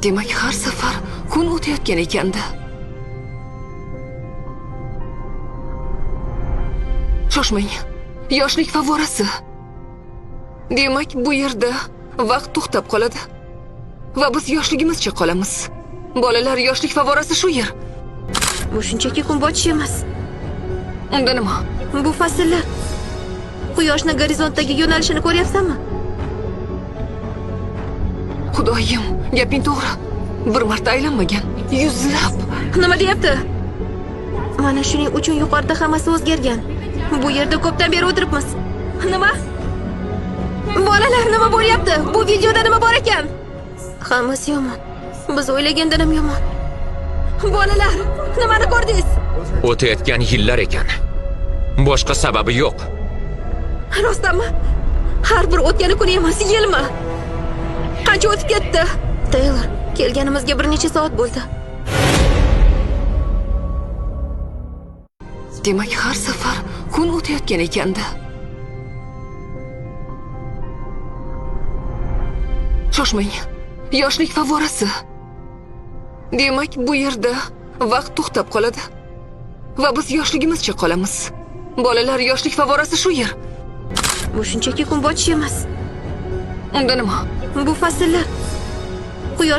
Demak, har safar kun o'tayotgan ekanda. Shoshmang. Yoshlik favvorasi. Demak, bu yerda vaqt to'xtab qoladi. Va biz yoshligimizcha qolamiz. Bolalar, yoshlik favvorasi shu yer. Bu shunchaki kun botish emas. Unda nima? Bu fasllar. Quyoshni gorizontdagi yo'nalishini ko'ryapsanmi? Xudoyim, gaping to'g'ri. Bir marta aylanmagan, yuzlab. Nima deyapti? Mana shuning uchun yuqorida hammasi o'zgargan. Bu yerda ko'pdan beri o'tiribmiz. Nima? Bolalar, nima bo'lyapti? Bu videoda nima bor ekan? Hammasi yomon. Biz o'ylagandan ham yomon. Bolalar, nimani ko'rdingiz? O'tayotgan yillar ekan. Boshqa sababi yo'q. Rostdanmi? Har bir o'tgani kun emas, yilmi? Qancha o'tib ketdi? Taylor, kelganimizga bir necha soat bo'ldi. Demak, har safar kun o'tayotgan ekanda. Shoshmang. Yoshlik favvorasi. Demak, bu yerda vaqt to'xtab qoladi. Va biz yoshligimizcha qolamiz. Bolalar, yoshlik favvorasi shu yer. Bu shunchaki kun botish emas. Unda nima? Bu fasllar. Quyosh